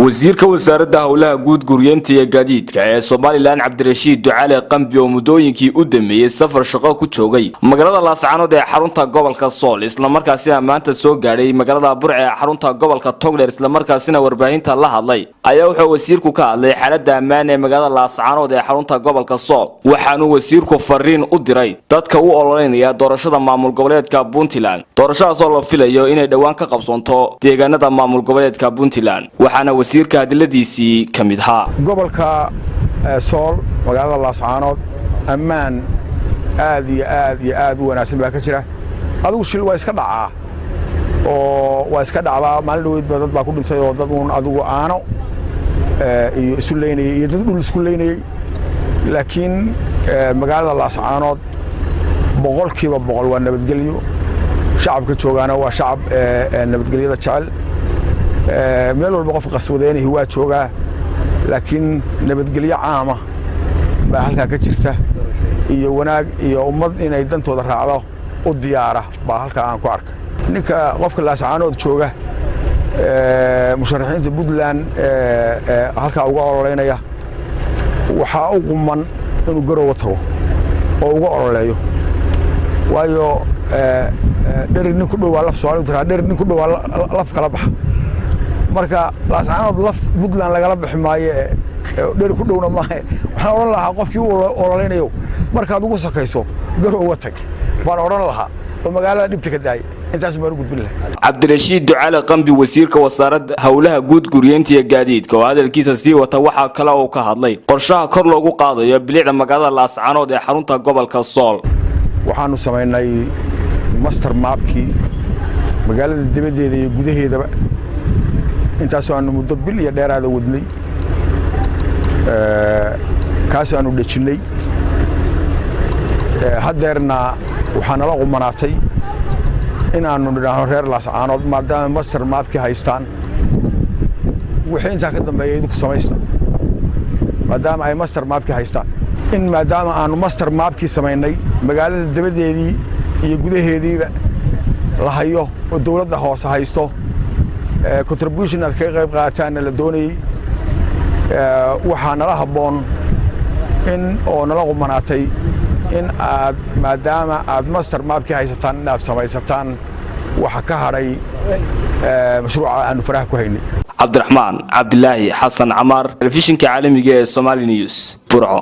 Wasiirka Wasaaradda Howlaha Guud, Guryeynta iyo Gaadiidka ee Somaliland, Cabdirashiid Ducaale Qambi, oo muddooyinkii u dambeeyey safar shaqo ku joogay magaalada Laascaanood ee xarunta gobolka Sool, islamarkaasina maanta soo gaadhay magaalada Burco ee xarunta gobolka Togdheer, islamarkaasina warbaahinta la hadlay, ayaa wuxuu wasiirku ka hadlay xaaladda ammaan ee magaalada Laascaanood ee xarunta gobolka Sool. Waxaanuu wasiirku fariin u diray dadka u ololeynaya doorashada maamul goboleedka Puntland, doorashadaasoo la filayo inay dhowaan ka qabsoonto deegaanada maamul goboleedka Puntland. Waxaana wasiirka hadaladiisii ka mid ahaa: Gobolka Sool, magaalada Laascaanood, ammaan aad iyo aad iyo aad u wanaagsan baa ka jira. Adigu shil waa iska dhacaa oo waa iska dhacdaa. Maalin dhaweydba dad baa ku dhintay oo dad uun adigu aano iyo isu leynayey iyo dad dhul isku leynayey. Laakiin magaalada Laascaanood 100% waa nabadgelyo. Shacabka joogaana waa shacab nabadgelyada jecel. Meel walba qof qaswadeynahi waa joogaa, laakiin nabadgelyo caama baa halkaa ka jirta iyo wanaag iyo ummad inay dantooda raacdo u diyaara baa halkaa aan ku arka. Ninka qofka Laascaanood jooga, musharaxiinta Puntland halkaa uga ololeynaya, waxaa u quman inuu Garowe tago oo uga ololeeyo, waayo dheri nin ku dhowaa laf, Soomalidu tiraa, dheri nin ku dhowaa laf kala baxa. Marka Laascaanood laf Puntland lagala bixi maayo, dheri ku dhowna maahe. Waxaan odhan lahaa qofkii u ololeynayo, markaad ugu sakayso Garowe tag baan odhan lahaa oo magaalada dhibta ka daaya. Intaas baan u gudbin lahaa. Cabdirashiid Ducaale Qambi, wasiirka Wasaaradda Howlaha Guud, Guryeynta iyo Gaadiidka, oo hadalkiisa sii wata, waxaa kale uu ka hadlay qorshaha kor loogu qaadayo bilicda magaalada Laascaanood ee xarunta gobolka Sool. Waxaanu samaynay master mapkii magaalada dibaddeeda iyo gudaheedaba. Intaasoo aanu muddo bil iyo dheeraada wadnay, kaasoo aanu dhejinnay. Haddeerna waxaa nala qumanaatay in aanu nidhaahno reer Laascaanood, maadaama master mapkii haystaan, wixii intaa ka dambeeya idinku samaysta. Maadaama ay master mapkii haystaan, in maadaama aanu master mapkii samaynay, magaalada dabadeedii iyo gudaheediiba la hayo oo dawladda hoose haysto, contribution aad kaga qayb qaataanna la doonayey, waxaa nala habboon in oo nala qumanaatay in aad, maadaama aad master mapkii haysataan, inaad samaysataan waxa ka hadhay mashruuca aanu faraha ku haynay. Cabdiraxmaan Cabdilaahi Xasan Camaar, telefishinka caalamiga ee Somali News, Burco.